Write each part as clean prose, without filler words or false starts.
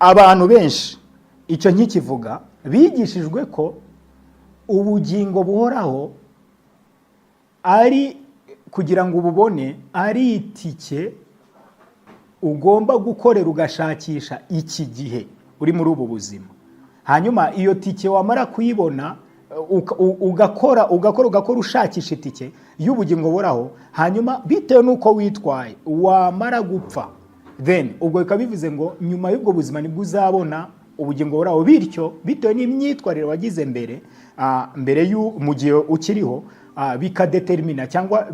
Abantu benshi, icyo nkikivuga, bigishijwe ko ubugingo buhoraho ari kugira ngo ububone ari itike ugomba gukorera, ugashakisha iki gihe uri muri ubu buzima. Hanyuma iyo tike wamara kuyibona, ugakora, ugakora, ugakora, ushakisha itike y'ubugingo buhoraho. Hanyuma bitewe n'uko witwaye, wamara gupfa, then ubwo bikaba bivuze ngo nyuma y'ubwo buzima nibwo uzabona ubugingo buhoraho. Bityo bitewe n'imyitwarire wagize mbere, mbere mu gihe ukiriho, bikadetermina cyangwa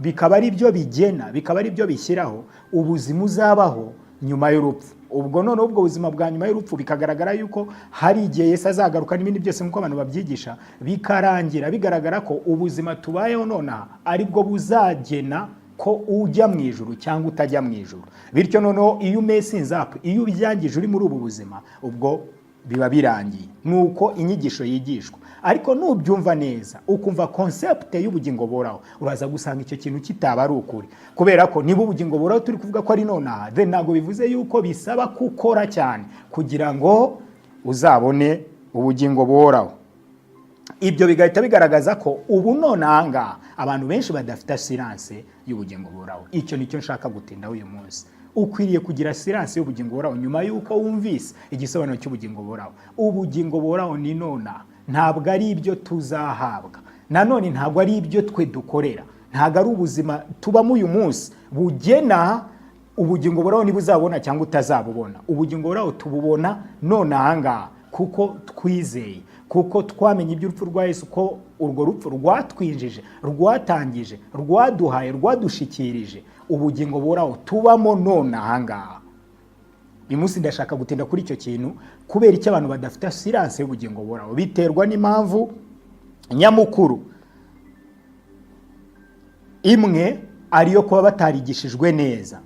bikaba ari byo bigena, bikaba ari byo bishyiraho ubuzima uzabaho nyuma y'urupfu. Ubwo noneho ubwo buzima bwa nyuma y'urupfu bikagaragara yuko hari igihe Yesu azagaruka n'ibindi byose nk'uko abantu babyigisha, bikarangira bigaragara ko ubuzima tubayeho nonaha aribwo buzagena ko ujya mu ijuru cyangwa utajya mu ijuru. Bityo noneho iyo umessinze up, iyo ubyangije uri muri ubu buzima, ubwo biba birangiye. Nuko inyigisho yigishwa. Ariko nubyumva neza, ukumva concept y'ubugingo buhoraho, uraza gusanga icyo kintu kitaba ari ukuri, kubera ko niba ubugingo buhoraho turi kuvuga ko ari nonaha, then ntabwo bivuze yuko bisaba gukora cyane kugira ngo uzabone ubugingo buhoraho. Ibyo bigahita bigaragaza ko ubu none ahangaha abantu benshi badafite assurance y'ubugingo buhoraho. Icyo nicyo nshaka gutindaho uyu munsi. Ukwiriye kugira assurance y'ubugingo buhoraho nyuma y'uko wumvise igisobanuro cy'ubugingo buhoraho. Ubugingo buhoraho ni nonaha, ntabwo ari ibyo tuzahabwa. Nanone ntabwo ari ibyo twe dukorera, ntabwo ari ubuzima tubamo uyu munsi bugena ubugingo buhoraho niba uzabona cyangwa utazabubona. Ubugingo buhoraho tububona none ahangaha kuko twizeye, kuko twamenye iby'urupfu rwa Yesu, ko urwo rupfu rwatwinjije, rwatangije, rwaduhaye, rwadushikirije ubugingo buhoraho tubamo none ahangaha. Uyu munsi ndashaka gutinda kuri icyo kintu. Kubera icyo abantu badafite assurance y'ubugingo buhoraho? Biterwa n'impamvu nyamukuru imwe, ariyo kuba batarigishijwe neza.